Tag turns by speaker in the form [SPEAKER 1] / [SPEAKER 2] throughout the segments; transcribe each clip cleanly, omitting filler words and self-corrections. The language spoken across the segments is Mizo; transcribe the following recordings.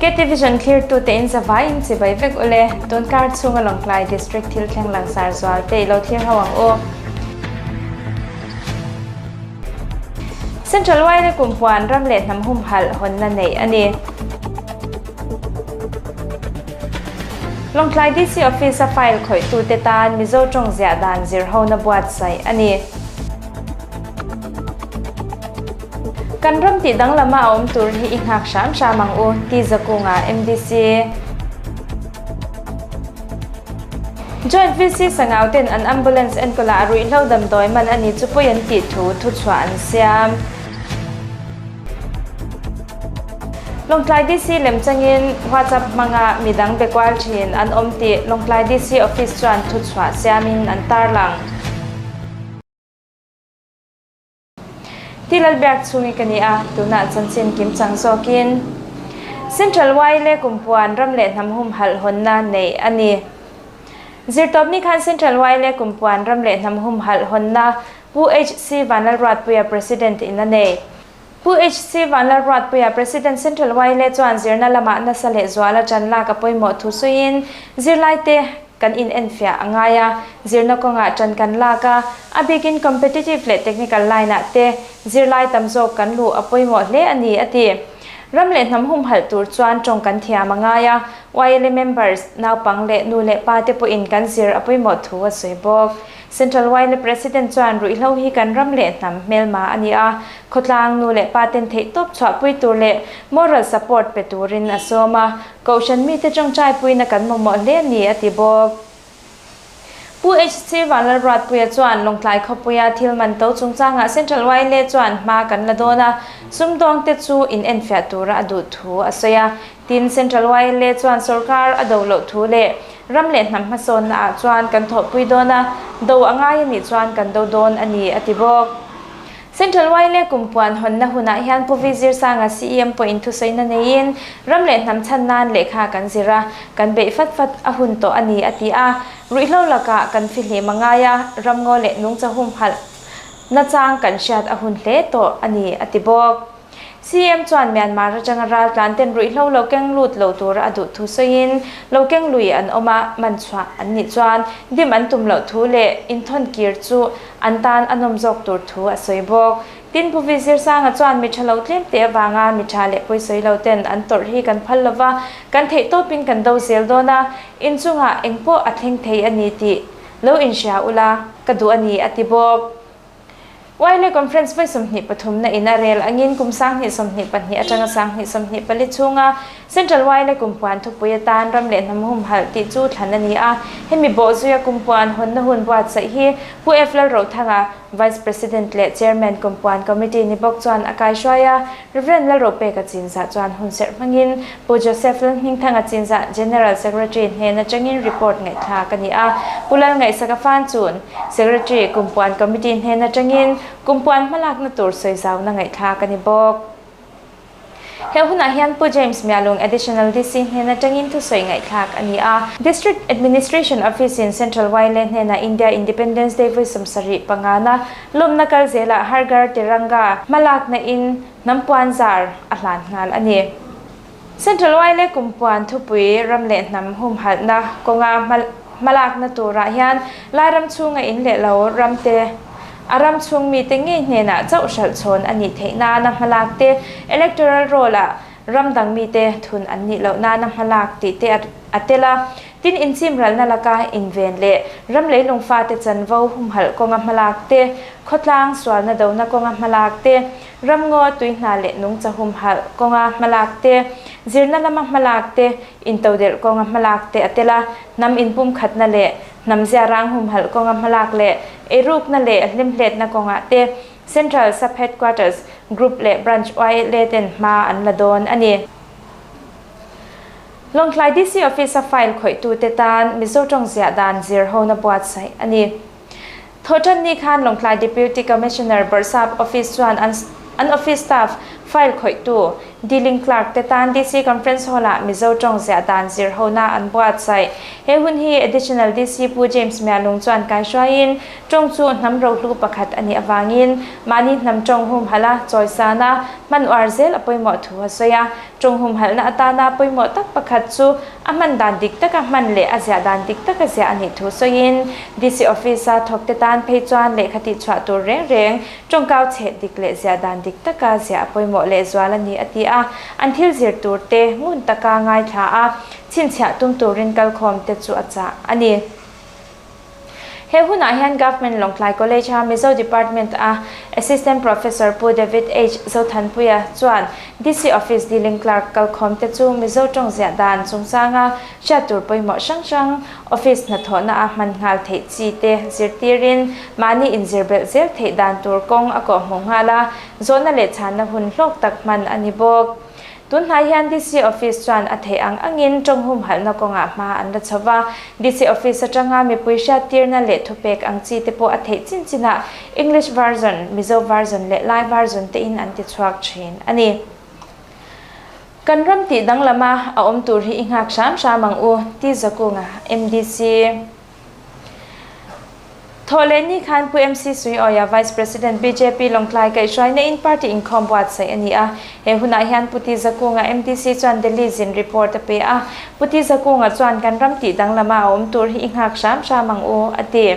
[SPEAKER 1] KTVision thlirtute in zavai in chibai vek ule, tunkar chhunga Lawngtlai District thil thleng langsar zual te i lo thlir ho ang u. Central Wine kumpuan ram leh hnam humhalh hawnna neih a ni. Lawngtlai DC Office a file khawihtute tan Mizo tawng ziah dan zirhona buatsaih a ni. Kan ram tih danglama a awm tur hi i nghak hram hram ang u, ti Zakunga, MDC. Joint VC Sangau ten an ambulance enkawlah ruihhlo damdawi man a ni chu pawi an tih thu thuchhuah an siam. Lawngtlai DC lemchangin WhatsApp hmanga midang be kual thin an awm tih Lawngtlai DC Office chuan thuchhuah siamin an tarlang. Ti Lalbiak chhungi ka ni a, tunah chanchin kim chang zawkin Central Wile Kumpuan ram leh hnam humhalh hawnna neih a ni. Zirtawpni khan Central Wile Kumpuan ram leh hnam humhalh hawnna Pu HC Vanlalruatpuia President in a nei. Pu HC Vanlalruatpuia President Central Wile chuan zirna lamah nasa leh zuala ṭan lak a pawimawh thu sawiin zirlaite Kan in enfiah a ngai a, zirna kawngah ṭan kan lak a, a bikin competitive leh technical line ah te zirlai tam zawk kan luh a pawimawh hle a ni, a ti. Ram leh hnam humhalh tur chuan ṭawng kan thiam a ngai a, YLA members, naupang leh nu leh pa te pawhin kan zir a pawimawh thu a sawi bawk. Central YLA President chuan ruihhlo hi kan ram leh hnam hmelma a ni a, khawtlang nu leh pa ten theihtawp chhuahpui tur leh moral support pe turin a sawm a, Kohhran mite tawngtai puina kan mamawh hle a ni, a ti bawk. Pu HC Vanlalruatpuia chuan Lawngtlai khawpuia thil man to chungchangah Central YLA chuan hma kan la dawn a, sumdawngte chu in enfiah tura a duh thu a sawi a. Tin, Central YLA chuan sorkar a do loh thu leh ram leh hnam hmasawnna ah chuan kan thawhpui dawn a, do a ngai a nih chuan kan do dawn a ni, a ti bawk. Central YLA kumpuan hawnna hunah hian Pu Vi Zirsanga CEM pawhin thusawiina neiin ram leh hnam chhan nan lehkha kan zir a, kan beih fat fat a hun tawh a ni a ti a. Ruihhlo lakah kan fihlim a ngai a, ramngaw leh nungcha humhalh nachang kan hriat a hun hle tawh a ni a ti bawk. CEM chuan Myanmar atanga raltlan ten ruihhlo lo keng lut lo tura a duh thu sawiin lo keng lui an awm a, man chhuah an nih chuan dim an tum loh thu leh inthawn kir chu An tan a nawm zawk tur thu a sawi bawk. Tin, Pu Vi Zirsanga chuan mi tha lo tlem teh avanga mi tha leh pawisawi lo ten an tawrh hi kan phal lova, kan theih tawpin kan do zel dawn a, inchungah engpawh a thleng thei a ni tih lo inhria ula ka duh a ni, a ti bawk. YLA Conference vawi 23 na in a rel angin kum 2022 atanga 2024 chhunga Central YLA Kumpuan thupui atan ram leh hnam humhalh tih chu thlan a ni a, hemi bawhzuia Kumpuan hawnna hun buatsaih hi Pu F. Lalrothanga, Vice President leh Chairman Kumpuan Committee ni bawk chuan a kaihruai a, Rev. Lalropeka Chinzah chuan hun serh hmangin Pu Joseph Lalhmingthanga Chinzah, General Secretary hnen atangin report ngaihthlak a ni a, Pu Lalngaihsaka Fanchun, Secretary, Kumpuan Committee hnen atangin Kumpuan hmalakna tur sawizauna ngaihthlak a ni bawk. He hunah hian Pu James Mialung Additional DC hnen atangin thusawi ngaihthlak a ni a. District Administration Office in Central YLA hnenah India Independence Day vawi 75 na lawmna kal zelah Har Ghar Tiranga hmalakna in hnam puan zar a hlan nghal a ni. Central YLA kumpuan thupui ram leh hnam humhalhna kawnga hmalakna turah hian Lairam chhunga in leh lo ramte A ram chhung mite ngei hnenah chauh hralh chhawn a nih theih nana hmalak te, electoral roll-ah ram dang mite thun an nih loh nana hmalak tih te a tel a. Tin, inchim ralna laka inven leh ram leilung fate chanvo humhalh kawnga hmalak te, khawtlang sualna dona kawnga hmalak te, ramngaw tuihna leh nungcha humhalh kawnga hmalak te, zirna lama hmalak te, intodelh kawnga hmalak te a tel a. Hnam inpumkhatna leh Hnam ziarang humhalh kawnga hmalak leh eirukna leh hlimhletna kawngah te Central Sub-Headquarters, Group leh Branch YLA ten hma an la dawn a ni. Lawngtlai DC Office-a file khawihtute tan Mizo tawng ziah dan zir hona buatsaih a ni. Thawhtanni khan Lawngtlai Deputy Commissioner Bawrhsap Office chuan an an office staff file khawihtu dealing clerk te tan DC Conference Hall-ah Mizo tawng ziah dan zir hona an buatsaih. He hun hi Additional DC Pu James Mialung chuan kaihruaiin tawng chu hnam rohlu pakhat a nih avangin mahni hnam tawng humhalh a, chawisana, hman uar zel a pawimawh thu a sawi a. Tawng humhalhna atana pawimawh tak pakhat chu a hman dan dik taka hman leh a ziah dan dik taka ziah a nih thu sawiin DC Office-a thawkte tan phei chuan lehkha tihchhuah tur reng reng tawngkau chheh dik leh ziah dan dik taka ziah a pawimawh lehzual a ni a ti a, an thil zir tur te ngun taka ngaithla a chhinchhiah tum turin kalkhawmte chu a chah a ni. He hunah hian Government Lawngtlai College-a Mizo Department-a Assistant Professor Pu David H. Zothanpuia chuan DC Office Dealing Clerk kalkhawmte chu Mizo tawng ziah dan chungchanga hriat tur pawimawh hrang hrang office hnathawhna-a hman nghal theih chi te zirtirin mahni inzir belh zel theih dan tur kawng a kawhhmuh nghal a, zawhna leh chhanna hun hlawk tak hman a ni bawk. Tunhnai hian DC Office chuan a theih ang angin tawng humhalhna kawngah hma an la chho va. DC Office atanga mipui hriattirna leh thupek ang chi te pawh a theih chin chinah English version, Mizo version leh Lai version te in an ti chhuak thin a ni. Kan ram tih danglama a awm tur hi i nghak hram hram ang u, ti Zakunga, MDC. Thawhlehni khan Pu MC Suiawia Vice President bjp Lawngtlai kaihhruaina in party inkhawm buatsaih a ni a. He hunah hian Pu Ti Zakunga MDC chuan Delhi zin report a pe a. Pu Ti Zakunga chuan kan ram tih danglama a awm tur hi i nghak hram hram ang u, a ti.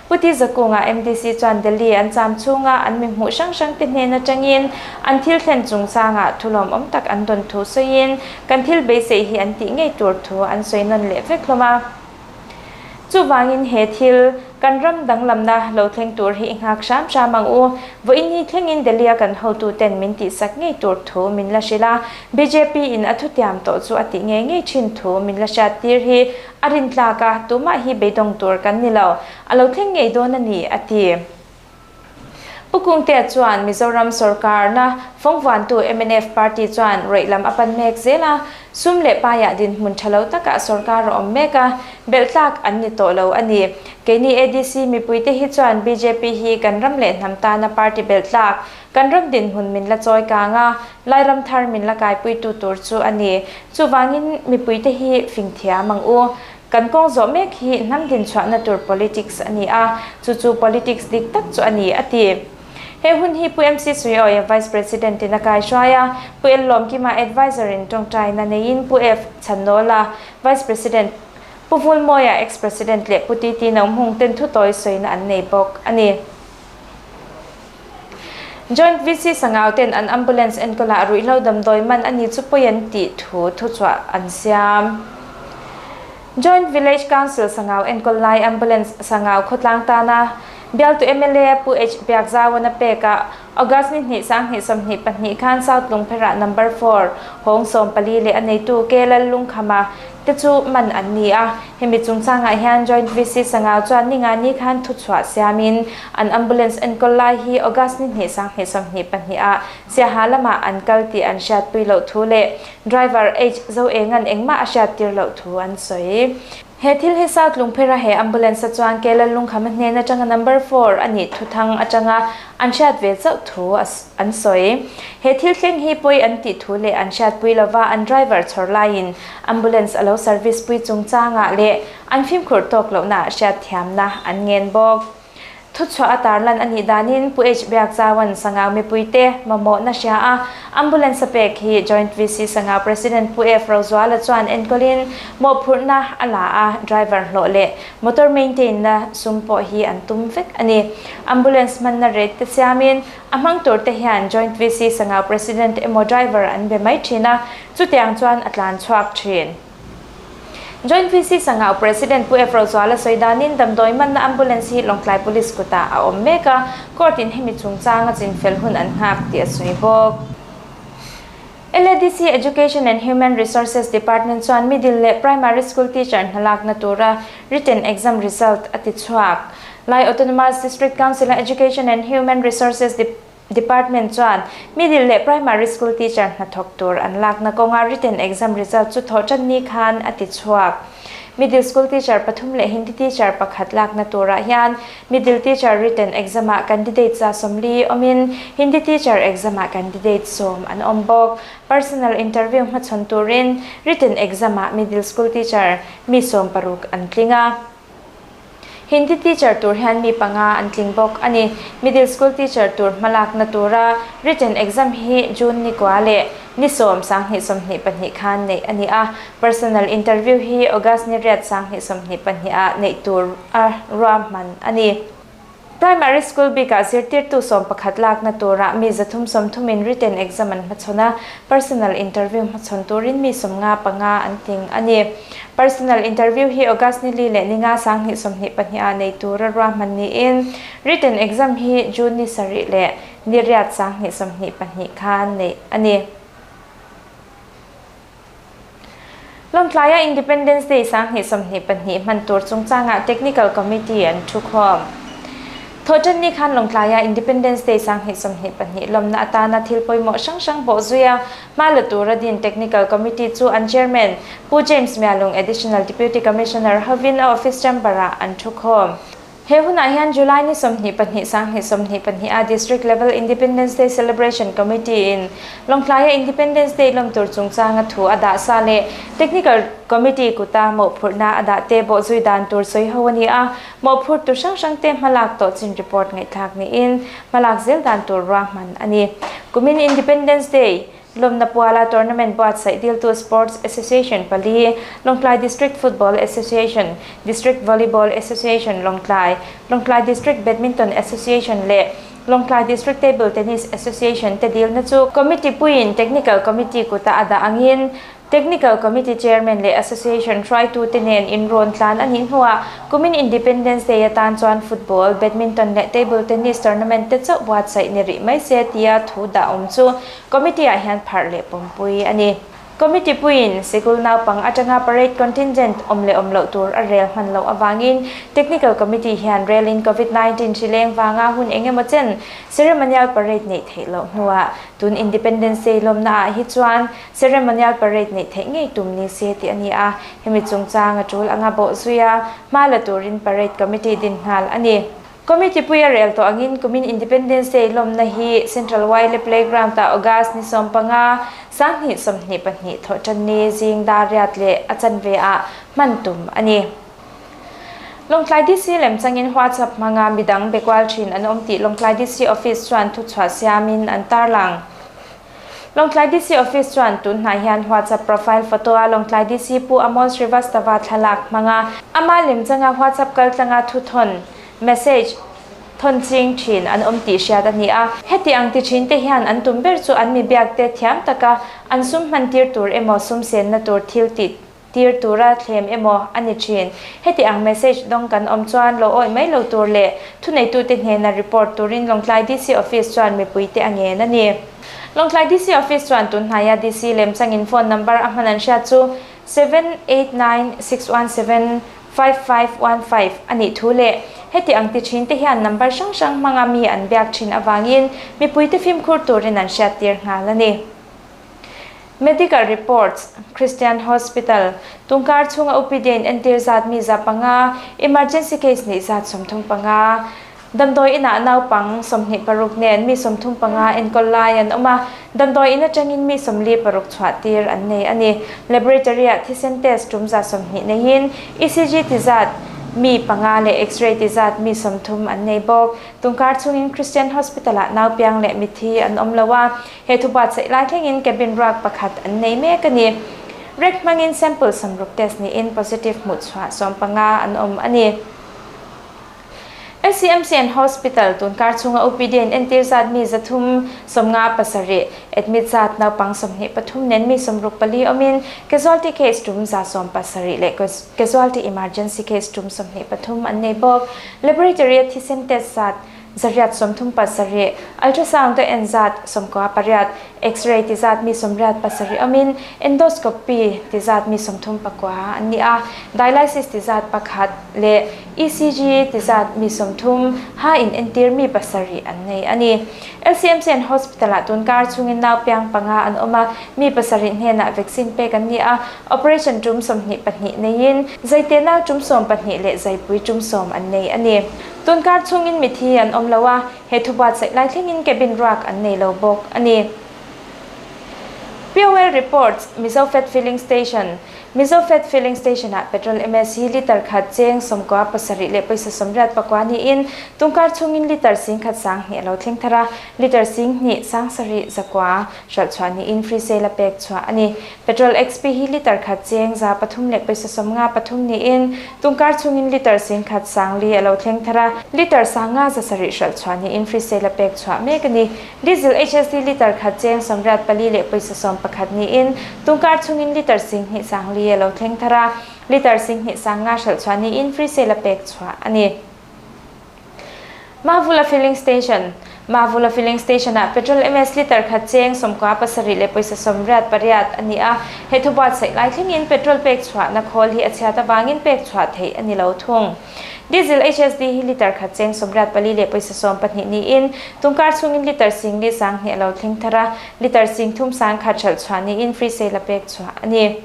[SPEAKER 1] Pu Ti Zakunga MDC chuan Delhi an cham chhunga an mi hmuh hrang hrang te hnen atangin an thil thlen chungchangah thulawmawm tak an dawn thu sawiin kan thil beisei hi an tih ngei tur thu an sawi nawn leh vek hlawm a. Chuvangin he thil, kan ram danglamna lo thleng tur hi i nghak hram hram ang u. Vawiin hi thlengin Delhi-a kan hotuten min tihsak ngei tur thu min la hrilh a, bjp in a thutiam tawh chu a tih ngei ngei thin thu min la hriat tir hi a rintlak a, tumah hi beidawng tur kan ni lo, a lo thleng ngei dawn a ni, a ti. Pu Kungtea chuan Mizoram sawrkarna fawngvuantu mnf party chuan rawih lam a pan mek zel a, sum leh paiah dinhmun tha lo takah sawrkar a awm mek a, belh tlak an ni tawh lo a ni. Keini ADC mipuite hi chuan bjp hi kan ram leh hnam tana party belh tlak, kan ram dinhmun min la chawi kang a, Lairam thar min la kaipuitu tur chu a ni. Chuvangin mipuite hi fingthiam ang u. Kan kawng zawh mek hi hnam dinchhuahna tur politics a ni a, chu chu politics dik tak chu a ni, a ti. He hun hi Pu MC Suiawia Vice President in a kaihruai a, Pu L Lawmkima Adviser in tawngtaina neiin Pu F Chhannawla Vice President, Pu Vulmawia Ex President leh Pu TT Nauhmung ten thutawi sawina an nei bawk a ni. Joint VC Sangau ten an ambulance enkawlah ruihhlo damdawi man a ni chu pawi an tih thu thuchhuah an siam. Joint Village Council Sangau enkawl lai ambulance Sangau khawtlang tana bialtu mla Pu H Biakzauan a pek a, August ni hnih 2022 khan South Lungpherah Number 4 hawng 14 leh a neitu K Lallungkhama te chu man an ni a, hemi chungchangah hian Joint VC Sangau chuan ningani khan thuchhuah siamin an ambulance enkawl lai hi August ni hnih 2022 ah Siaha lamah an kal tih an hriatpui loh thu leh driver H Zoenga'n engmah a hriattir loh thu an sawi. He thil hi South Lungphera he ambulance a chuan Kela Lungkhama hnen atanga number 4 a nih thuthang atanga an hriat ve chauh thu an sawi. He thil thleng hi pawi an tih thu leh an hriatpui lova an driver chhawr laiin ambulance a lo service pui chungchangah leh an fimkhur tawk lohnaah hriatthiamna an ngen bawk. Thuchhuah a tarlan a nih danin Pu H Biakzaua'n Sangau mipuite mamawhna hria a, ambulance a pek hi Joint VC Sangau President Pu F Rozuala chuan enkawlin mawhphurhna a la a, driver hlawh leh motor maintain na sum pawh hi an tum vek a ni. Ambulance hmanna rate te siamin a hmang tur te hian Joint VC Sangau President emaw driver an be mai thin a, chutiang chuan a tlan chhuak thin. Joint VC Sangau President Pu F Rozuala sawi danin damdawi manna ambulance hi Lawngtlai Police kutah a awm mek a, court in hemi chungchanga chinfel hun an nghak tih a sawi bawk. LADC Education and Human Resources Department chuan middle leh primary school teacher hnalakna tura written exam result a ti chhuak. Lai Autonomous District Council-a Education and Human Resources Department chuan middle leh primary school teacher hnathawk tur an lakna kawnga written exam result chu thawh tan ni khan a ti chhuak. Middle school teacher pathum leh Hindi teacher pakhat lakna turah hian middle teacher written exam-ah candidate 140 awmin Hindi teacher exam-ah candidate 10 an awm bawk. Personal interview hmachhawn turin written exam-ah middle school teacher mi 16 an tling a. Hindi teacher tur hian mi panga an tling bawk a ni. Middle school teacher tur hmalakna tura written exam hi June ni kua leh ni 10 2022 khan neih a ni a. Personal interview hi August ni 8 2022 ah neih tur a ruahman a ni. Primary school bikah zirtirtu 11 lakna turah mi 330 in written exam an hmachhawn a, personal interview hmachhawn turin mi 55 an tling a ni. Personal interview hi August ni 4 leh ni 5 2022 ah nei tura ruahman niin written exam hi June ni 7 leh ni 8 2022 khan neih a ni. Lawngtlaia Independence Day 2022 hman tur chungchangah Technical Committee an thukhawm. Thawhṭanni khan Lawngtlaia Independence Day 2022 lawmna atana thil pawimawh hrang hrang bawh zuia hma la tura din Technical Committee chu an Chairman Pu James Mialung Additional Deputy Commissioner hovin a office chamber-ah an thukhawm. He hunah hian July ni 22 2022 a District Level Independence Day Celebration Committee in Lawngtlaia Independence Day lawm tur chungchanga thu a dah sa leh Technical Committee kuta mawhphurhna a dah te bawhzui dan tur sawi ho a ni a, mawhphurhtu hrang hrang te hmalak tawh chin report ngaihthlak niin hmalak zel dan tur ruahman a ni. Kumin Independence Day Lawmna Puala tournament buatsaih diltu Sports Association pali, Lawngtlai District Football Association, District Volleyball Association Lawngtlai, Lawngtlai District Badminton Association leh Lawngtlai District Table Tennis Association te dilna chu Committee puiin Technical Committee kuta a dah angin Technical Committee Chairman leh Association hruaitute nen inrawn tlan a nih hnuah kumin Independence Day atan chuan Football, Badminton leh Table Tennis tournament te chauh buatsaih ni rih mai se tia thu dah awm chu Committee ah hian pharh leh pawmpui a ni. Committee puiin sikul naupang atanga parade contingent awm leh awm loh tur a rel hman loh avangin Technical Committee hian relin Covid 19 hri leng vanga hun eng emaw chen ceremonial parade neih theih loh hnuah tun Independence Day lawmna ah hi chuan ceremonial parade neih theih ngei tum ni se tih a ni a, hemi chungchang a tul anga bawh zuia hma la turin parade committee din nghal a ni. Committee pui a rel tawh angin kumin Independence Day lawmna hi Central Wile Playground ah August ni 15, 2022 thawhṭanni zing dar riat leh a chanve ah hman tum a ni. Lawngtlai DC lemchangin WhatsApp hmanga midang be kual thin an awm tih Lawngtlai DC Office chuan thuchhuah siamin an tarlang. Lawngtlai DC Office chuan tun hnai hian WhatsApp profile photo a Lawngtlai DC Pu Amol Srivastava thlalak hmanga ama lemchanga WhatsApp kaltlanga thuthawn, message, thawn ching thin an awm tih hriat a ni a. Heti ang ti thin te hian an tum ber chu an mi biak te thiam taka an sum hman tir tur emaw sum senna tur thil tih tir tura thlem emaw a ni thin. Heti ang message dawng kan awm chuan lo awih mai lo tur leh thuneitute hnena report turin Lawngtlai DC Office chuan mipuite a ngen a ni. Lawngtlai DC Office chuan tunhnaia DC lemchangin phone number a hman an hriat chu 7896175515 a nih thu leh heti ang ti thin te hian number hrang hrang hmanga mi an biak thin avangin mipuite fimkhur turin an hriattir nghal a ni. Medical reports, Christian Hospital, Tungkar chhunga OPD in entir zat mi 500, emergency case neih zat 35. Damdawi inah naupang 26 nen mi 35 enkawl lai an awm a, damdawi in atangin mi 46 chhuah tir an nei a ni. Laboratory ah thisen test tum 120 neiin ECG ti zat mi 5 leh X-ray ti zat mi 30 an nei bawk. Tungkar chhungin Christian Hospital ah naupiang leh mithi an awm lo a, He thu buatsaih lai thlengin cabin ruak pakhat an nei mek a ni. Rek hmangin sample 60 test niin positive hmuh chhuah 15 an awm a ni. LCMC and Hospital tunkar chhunga OPD an entir zat mi 357, admit zat naupang 23 nen mi 64 awmin casualty case tum 170 leh casualty emergency case tum 23 an nei bawk. Laboratory a thisen test zat 837, ultrasound a en zat 98, x-ray ti zat mi 87 awmin endoscopy ti zat mi 39 an ni a, dialysis ti zat 1 leh ECG ti zat mi 30 ha in entir mi 7 an nei a ni. LCMC and Hospital ah tunkar chhungin naupiang 5 an awm a, mi 7 hnenah vaccine pek an ni a, operation tum 22 neiin zaite nau tum 12 leh zaipui tum 10 an nei a ni. Tunkar chhungin mithi an awm lo a, he thu buatsaih lai thlengin cabin ruak an nei lo bawk a ni. POL reports, Mizo Fat Filling Station. Mizofed Filling Station-ah Petrol MS hi litre khat cheng 97 leh pawisa 84 niin tungkar chhungin litre 10,1 20 a lo thleng thar a, litre 2,000 7,900 hralh chhuah niin free sale a pek chhuah a ni. Petrol XP hi litre khat cheng 300 leh pawisa 53 niin tungkar chhungin litre 10,000 4 a lo thleng thar a, litre 5,700 hralh chhuah niin free sale a pek chhuah mek a ni. Diesel HSD litre khat cheng 84 leh pawisa 11 niin tungkar chhungin litre 2,000 4 a lo thleng thar a, litre 2,500 hralh chhuah niin free sale a pek chhuah a ni. Mahvula Filling Station, Mahvula Filling Station-ah petrol MS litre khat cheng 97 leh pawisa 88 a ni a, he thu buatsaih lai thlengin petrol pek chhuahna khawl hi a chhiat avangin pek chhuah theih a ni lo thung. Diesel HSD hi litre khat cheng 84 leh pawisa 12 niin tungkar chhungin litre 4,000 20 a lo thleng thar a, litre 3,100 hralh chhuah niin free sale a pek chhuah a ni.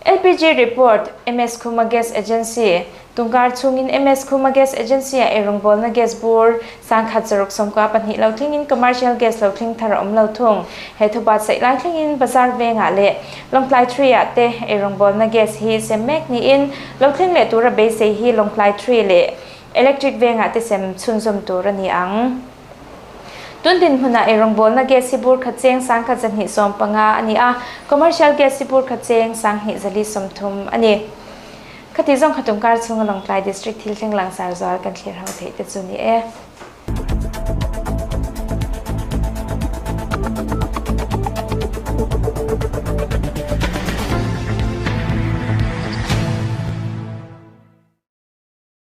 [SPEAKER 1] LPG Report, MS Khuma Gas Agency, Tungkar chhungin MS Khuma Gas Agency-ah eirawngbawlna gas bur 1692 lo thlengin commercial gas lo thleng thar a awm lo thung. He thubuatsaih lai thlengin Bazar vengah leh Lawngtlai Tree-ah te eirawngbawlna gas hi sem mek niin lo thleng leh tura beisei hi Lawngtlai Tree leh Electric vengah te sem chhunzawm tur a ni ang. Tun dinhmunah eirawngbawlna gas hi bur khat cheng 1215 a ni a, commercial gas hi bur khat cheng 2430 a ni. Khati zawng khatum kar chhunga Lawngtlai District thil thleng langsar zual kan thlir ho theih te chu ni e.